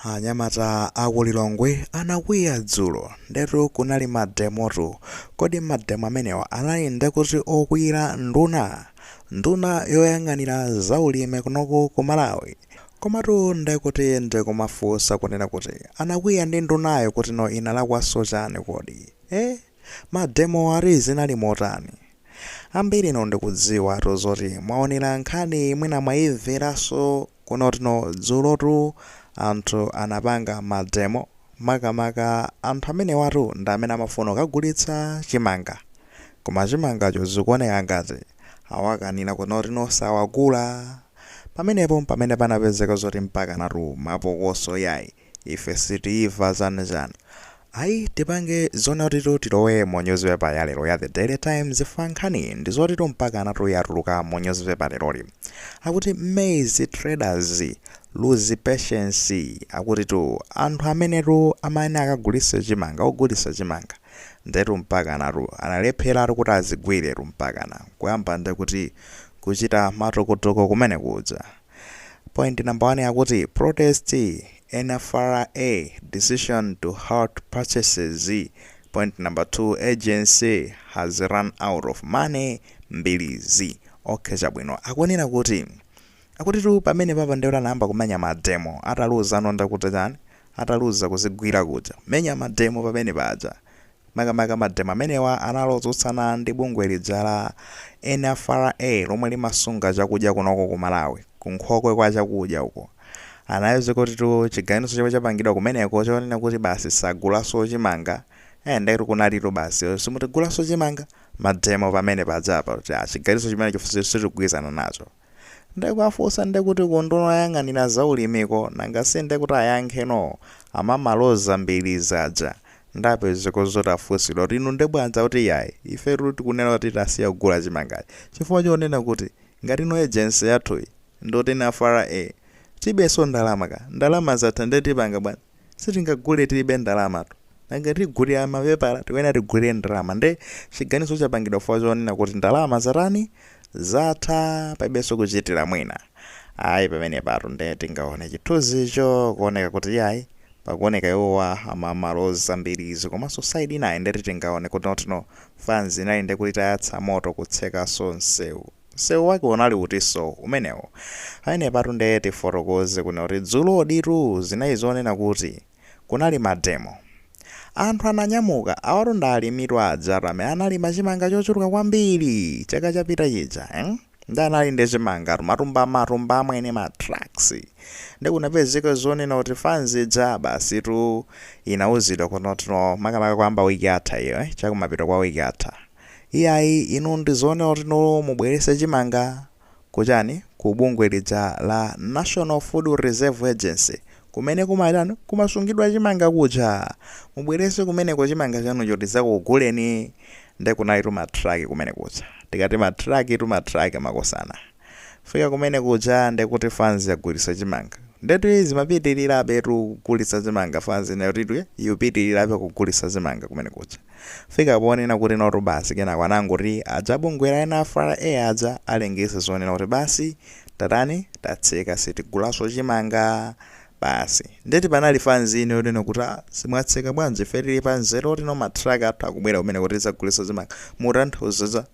Anyamata aku Lilongwe anakwiya dzulo, ndetu kunali mademotu. Kodi mademo amenewa anali ndekuti okwiyira nduna? Nduna yoyang'anira zaulimi kunoku ku Malawi. Komatu ndekuti ndikumafunsa kunena kuti anakwiya ndi ndunayo kuti no inalakwaso chani kodi? Eh? Mademo ati zinali motani? Ambiri inu ndikudziwatu zoti mwaonera nkhani mwina mwayimveranso kunotino dzulotu anthu anapanga mademo makamaka anthu amenewatu ndi amene amafuna kukagulitsa chimanga koma chimangacho zikuoneka ngati awakanira kunotino sawagula. Pamenepo mpamene panapezeka zoti mpakanatu mapokoso yayi ife sitiiva chani chani. Ayi tipange zonatitu tilowe mu newspaper ya lero ya The Daily Times fa nkhani ndi zotitu mpakanatu yatuluka mu newspaper leroli. Akuti maize traders lose patience akutitu anthu amenetu amene akagulitse chimanga ogulitsa chimanga ndetu mpakanatu analepheratu kuti azigwiretu mpakana kuyamba ndekuti kuchita matokotoko kumene kuja. Point number 1 akuti protest NFRA decision to halt purchases. Point number 2 agency has run out of money mbilizi. Okay chabwino akunena kuti akutitu pamene papa ndekuti anayamba kumenya mademo ataluza nonda kuti chani ataluza kuzigwira kuja menya mademo pamene paja makamaka mademo amenewa analotsutsana ndi bungwe lija la NFRA lomwe limasunga chakudya kunoko ku Malawi kunkhokwe kwa chakudya uko anayeza kuti tu chiganizo chomwe chapangidwa kumeneko chonena kuti basi sagulaso chimanga ndekuti kunalitu basi simutigulaso chimanga mademo pamene pajapa kuti chiganizo chimene sitikugwirizana nacho ndikuafunsa ndekuti kunduna yoyang'anira zaulimiko nanga si ndekuti ayankheno amamaloza mbiri zaja ndapezeka zoti afunsidwa kuti inu ndebwanza kuti yayi ifetu tikunena kuti tasiya kugula chimangachi chifukwa chonena kuti ngati ino agency yathuyi ndoti NFRA tibenso ndalama ka ndalama zatha ndetipanga bwana sitingagule tilibe ndalamatu nanga tigulira mapepala tikuyenera tigulire ndalama nde chiganizo chapangidwa chifukwa chonena kuti ndalama zatani zatha palibenso kuchitira mwina ayi pamene patu nde tingaone chithunzicho kuoneka kuti yayi pakuoneka iwowa amamaloza mbirizi komanso side inayi ndeti tingaone kuti notino fans inali ndekuti tayatsa moto kutsekaso msewu msewu wake unali utinso umenewo pamene patu nde tifotokoze kuna kuti dzulo ditu zinayi zonena kuti kunali mademo anthu ananyamuka awatu ndi alimitu adzatu amene analima chimanga chochuluka kwambiri chaka chapita chija eh? Ndi anali ndi chimanga matumba matumba amwene ma trucks ndi kunapezeka zonena kuti fans ija basi tu inauzidwa kunotino makamaka kuyamba wiki atha iyo chakumapita kwa wiki atha iyayi inu ndi zonena kuti no mubwerese chimanga kuchani ku bungwe lija la National Food Reserve Agency kumene kumatani kumasungidwa chimanga kuja mubwerese kumeneko chimanga chanucho tidzakuguleni ndi kunali tumatraki kumene kuja tikati matraki tumatraki makosana fika kumene kuja ndekuti fans yagulitsa chimanga ndetu zimapitirirabe kugulitsa chimanga fans nayotitu yupitirirabe kugulitsa chimanga kumene kuja fika ponena kuti notu basi kenako anangoti aja bungwe la NFRA aja alengeza zonena kuti basi tatani tatseka sitigulaso chimanga basi ndeti panali fans ine yonena kuti simwatseka bwanji ife tili pa nzeru tino matraki athu akubwera kumene kuti tidzagulitsa chimanga mutanthauza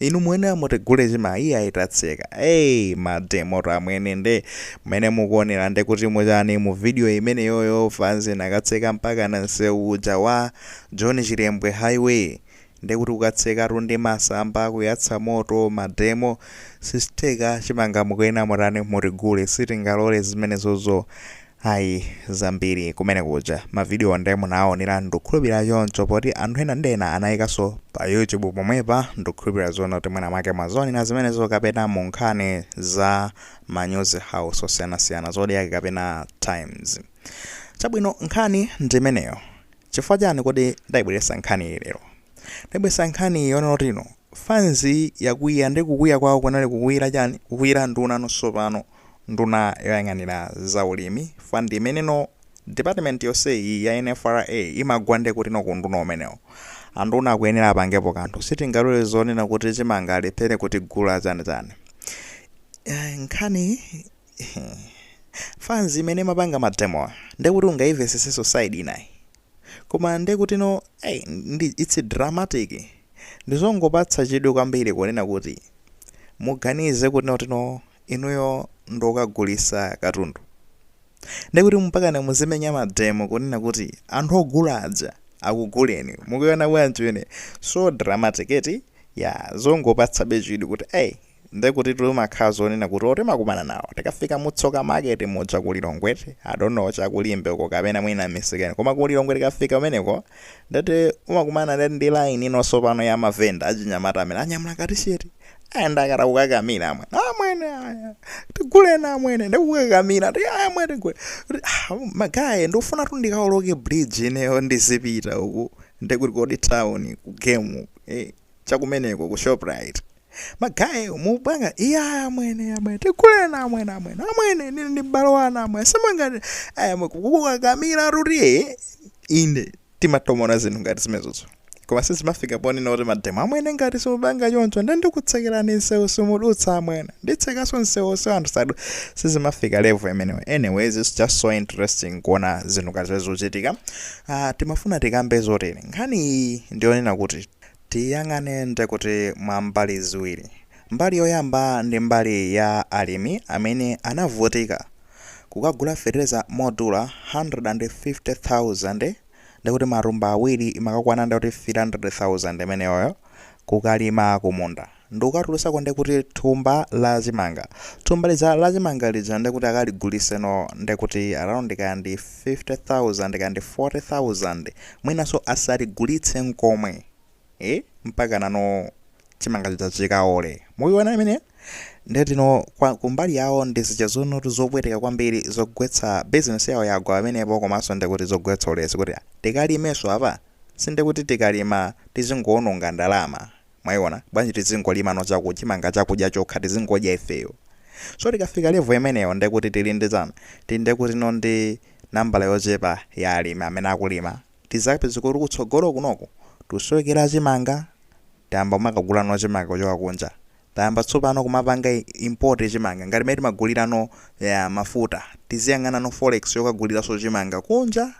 inu mwene mutigule chimanga iye ayitatseka eyi mademo amwene nde mmene mukuonera nde kuti muchani mu video imene yoyo fans inakatseka mpaka na msewu uja wa John Chilembwe Highway ndekuti ukatsekatu ndi masamba kuyatsa moto mademo sisteka chimanga mukuyena mutani mutigule sitingalole zimenezozo ayi zambiri kumene kuja mavidiyo nde munaonera ndikukhulupirira choncho poti anthu ena ndena anayikaso pa YouTube pomwepa ndikukhulupirira zona kuti mwina mwake mwazionera zimenezo kapena mu nkhani za ma news house osiyanasiyana Zodiak kapena Times. Chabwino nkhani ndimeneyo chifukwa chani kodi ndayibweretsa nkhani iyi lero ndayibweretsa nkhani yonena kuti ino fans yakwiya ndi kukwiya kwawo kunali kukwiyira chani kukwiyira nduna nonso pano nduna yoyang'anira zaulimi fund imeneno department yonseyi ya NFRA imagwa ndi kuti no kunduna umenewo anduna akuyenera apangepo kanthu sitingalole zonena kuti chimanga alephere kutigula chani chani nkhani Fans imene imapanga mademo, ndekuti ungayimvesesenso side inayi, koma ndekuti no, hey, ndi it's dramatic. Ndizongopatsa chidwi kwambiri kunena kuti muganize kuti notino inuyo ndokagulisa katundu, ndekuti mpakana muzimenya mademo kunena kuti anthu ogula aja akuguleni. Mukuiona bwanji imene? So dramatic, eti? Ya, zongopatsabe chidwi kuti ey, ndekuti timakhala zonena kuti otimakumana nawo tikafika mutsoka market muja kuLilongwete. I don't know chakuLimbe uko kapena mwina misikeni, koma kuLilongwe tikafika kumeneko, ndati umakumana ndati ndi line inonso pano ya mavenda achinyamata amene anyamula katisheti, ayenda akata kukakamira, "Amwene, amwene, aya tiguleni amwene." Ndikukakamira ndi, "Amwene, tigule." Kuti, "Ah, magaye, ndikufuna tu ndikawoloke bridge ineyo ndizipita uku." Ndekuti kodi town ku game, chakumeneko ku Shoprite. "Magaye, mupanga iya, amwene, amwene, tiguleni amwene, amwene, amwene, nini ndi m'bale wanu amwene, simangati aya." Kukakamira tuti inde timatomona zinthu ngati zimenezozo, koma sizimafika ponena kuti mademo, "Amwene, ngati simupanga choncho nde ndikutsekerani msewu, simudutsa amwene, nditsekaso msewu so anthu sadu." Sizimafika level imeneyo. Anyways, it's just so interesting kuona zinthu ngati zochitika. Timafuna tikambe zotere. Nkhani iyi ndionena kuti tiyang'ane ndekuti mwa mbali ziwiri. Mbali yoyamba ndi mbali ya alimi amene anavutika kukagula fetereza modula 150,000, ndikuti matumba awiri imakakwana ndikuti 300,000 imeneyoyo, kukalima kumunda ndikukatulusako ndikuti thumba la chimanga. Thumba lija la chimanga lija ndikuti akaligulitseno ndikuti around kaya ndi 50,000 kaya ndi 40,000, mwinanso asaligulitse nkomwe, mpaka nano chimanga chija chikaole. Mukuiona imene? Ndetino kumbali yawo ndi zija zonotu zopweteka kwambiri, zogwetsa business yawo yagwa pamenepo, komanso ndikuti zogwetsa ulesi kuti tikalimenso apa, sindikuti tikalima tizingoononga ndalama. Mwayiona bwanji? Tizingolima no chakudya, chimanga chakudya chokha tizingodya ifeyo. So tikafika level imeneyo, ndekuti tili ndi chani? Tili ndekuti no ndi nambala yochepa ya alimi amene akulima. Tizapeza kuti kutsogolo kunoku tusowekera chimanga, tayamba kumakagula no chimanga kuchoka kunja, tayamba tsopano kumapanga import chimanga ngati mmene timagulirano ya mafuta. Tiziyang'ana no forex yokaguliranso chimanga kunja.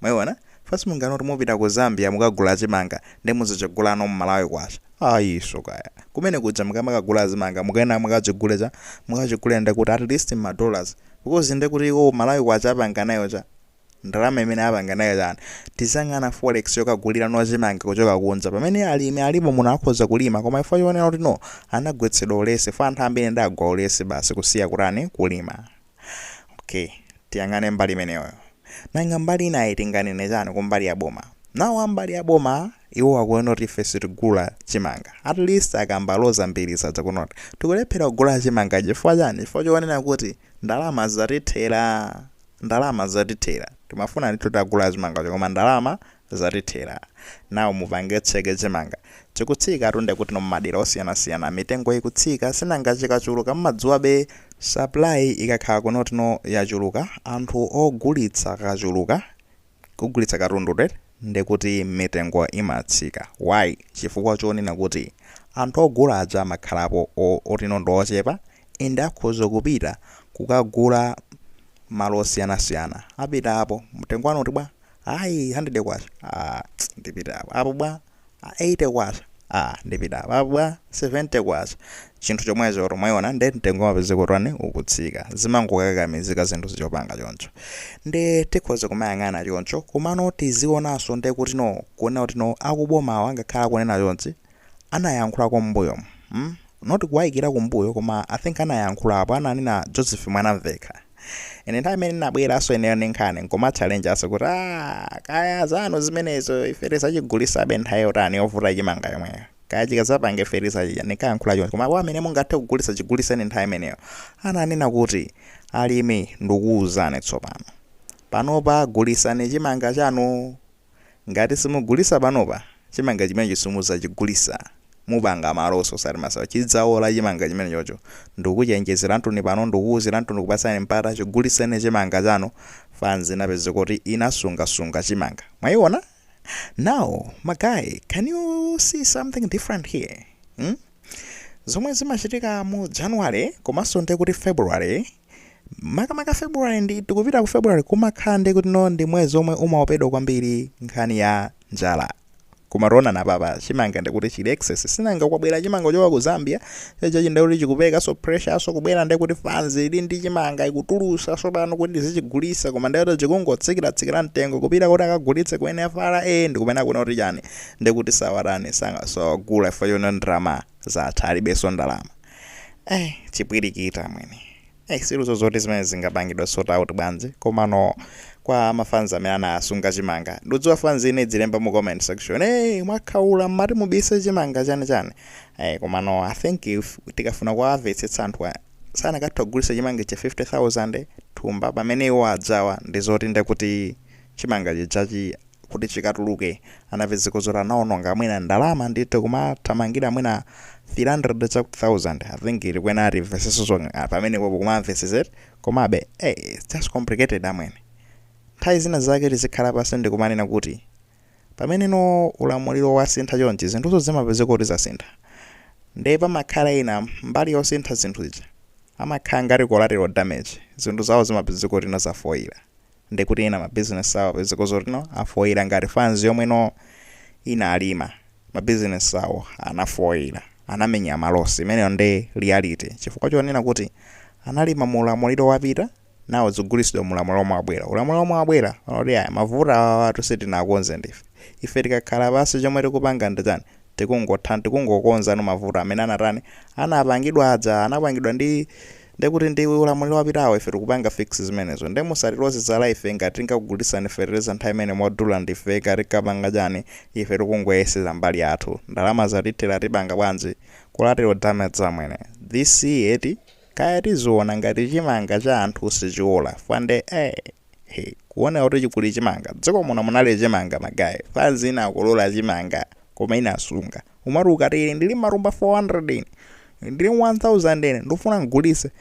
Mwayiona? First munganoti mupita ku Zambia mukagula chimanga ndi muzichigulano mMalawi kwacha, ayiso kaya kumene kuja mukamakagula zimanga mukayena mukachigule cha mukachigule ndekuti at least ma dollars, because ndekuti iwo Malawi kwacha apanga nayo cha ndalama imene apanga nayo chani. Tizang'ana forex yokagulira no chimanga kuchoka kunja pamene alimi alipo muno akhoza kulima, koma ifo chionera kuti no anagwetsedwa ulesi fa anthu ambiri ndagwa ulesi basi kusiya kutani? Kulima. Okay, tiyang'ane mbali imeneyo. Nanga mbali inayi tinganene chani kumbali ya boma? Nawo ambali ya boma iwo akuona kuti ife sitigula chimanga. At least akambaloza mbiri sadza kunoti tikulephera kugula chimanga chifukwa chani? Chifukwa choonena kuti ndalama zatithera, ndalama zatithera. Timafuna ndithu tagula chimanga koma ndalama zatithera. Nawo mupange check, chimanga chikutsika tunde kuti no mmadera osiyanasiyana mitengo ikutsika. Sinanga chikachuluka, mmadziwabe, supply ikakhala kunotino yachuluka, anthu ogulitsa kachuluka kugulitsa katundu tere, ndekuti mitengo imatsika. Why? Chifukwa chonena kuti anthu ogula aja amakhalapo otino ndi ochepa, ende akhoza kupita kukagula malo osiyanasiyana. Apita apo, mtengo wanu kuti bwa? Ayi, 100 kwacha. Ah, ndipita apo. Apo bwa? 80 kwacha. Ah, ndipita apo. Apo bwa? 70 kwacha, chinthu chomwecho. Mwayiona? Ndi mtengo wapezeka kutani? Ukutsika. Zimangokakamizika zinthu zichopanga choncho. Ndi tikhoza kumayang'ana choncho, komano tizionanso ndi kuti no kuona kuti no akubomawo angakhala kunena chonchi, anayankhulako mbuyo, Not kuwayikira kumbuyo, koma I think anayankhulapo, ananena Joseph Mwanamveka. Ine nthawi imene ndinabweranso ineyo ndi nkhani nkoma challenge aso kuti, "Ah, kaya zanu zimenezo, ife tisachigulisabe nthawi yotani yovuta chimanga yomweyo, kaya chikazapanga ife tisachidya." Ndinkayankhula choncho, koma kwa amene mungathe kugulisa, chiguliseni. Nthawi imeneyo ananena kuti, "Alimi, ndikuwuzani tsopano, panopa gulisani chimanga chanu. Ngati simugulisa panopa, chimanga chimenechi simudzachigulisa, mupanga maloso osati masawa, chidzaola chimanga chimene chocho. Ndikuchenjezera ntuni pano, ndikuwuzira ntuni, kupatsani mpata, chiguliseni chimanga chanu." Fans inapeza kuti inasungasunga chimanga. Mwayiona? Now my guy, can you see something different here, Zomwe zimachitika mu January komanso ndi kuti February, Makamaka February, ndi tikupita ku February, kumakhala ndi kuti no, ndi mwezi omwe umaopedwa kwambiri nkhani ya njala. Kumationa napapa chimanga ndikuti chili excess, sinanga kwabwera chimanga choka ku Zambia chachi, ndikuti chikupeka so pressure, so kubwera ndikuti fans ili ndi chimanga ikutulusa so pano kuti zichigulisa, koma ndikuti chikungotsikira-tsikira mtengo kupita kuti akagulitse ku NFRA, ndikumene akuona kuti chani, ndikuti sawatani, sawagula ifo chona ndalama zatha, alibenso ndalama. Chipwirikita mwene. Siluzo zoti zimene zingapangidwa sort out bwanji? Komano kwa mafans amene anasunga chimanga, ndidziwa fans ine dzilemba mu comment section, hey, mwakhaula, mmati mubise chimanga chani chani. Komano I think if tikafuna kuwamvetsetsa anthu, sanakatha kugulitsa chimanga cha 50,000 thumba pamene iwo adzawa, ndizoti ndekuti chimanga chijachi kuti chikatuluke anapezeka zoti anaononga mwina ndalama ndithu kumathamangira mwina 300 cha 1000. I think ili kwena atimveseso pamene popo kumamvesesera. Komabe it's just complicated amwene. Nthawi zina zake tizikhala pasi ndikumanena kuti pamene no ulamuliro wasintha chonchi, zinthuzo zimapezeka kuti zasintha, ndiye pamakhala ina mbali yosintha zinthu zija amakhala ngati collateral damage. Zinthu zawo zimapezeka kuti no, zafoira, ndikuti ina mabizinesi awo apezeka zoti no, afoira. Ngati fans yomwe no inalima, mabizinesi awo anafoira, anamenya ma loss. Imeneyo ndi reality, chifukwa chonena kuti analima mu ulamuliro wapita, nawo zigulitsidwa mu ulamuliro omwe wabwera. Ulamuliro omwe wabwera panoti aya mavuto awa watu sitinakonze ndife. Ife tikakhala pasi, chomwe tikupanga ndi chani? Tikungotha tikungokonza no mavuto amene anatani, anapangidwa aja, anapangidwa ndi ndekuti ndi ulamuliro wapitawo. Ife tikupanga fix zimenezo, nde musatiloze zala ife ngati tingakugulitsani fertilizer nthawi imene modula ndife, ngati tikapanga chani. Ife tikungoyesera mbali yathu, ndalama zatithera, tipanga bwanji? Collateral damage amwene. This year kaya tiziona ngati chimanga cha anthu sichiola fande. Hey, kuona kuti chikuli chimanga dziko muno, munali chimanga ma guys, fans ina akolola chimanga koma ina asunga. Umati ukati ndili matumba 400 ine, ndili 1000 ine, ndifuna ngulise,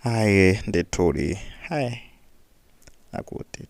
ayi ndithuli, ayi akuti.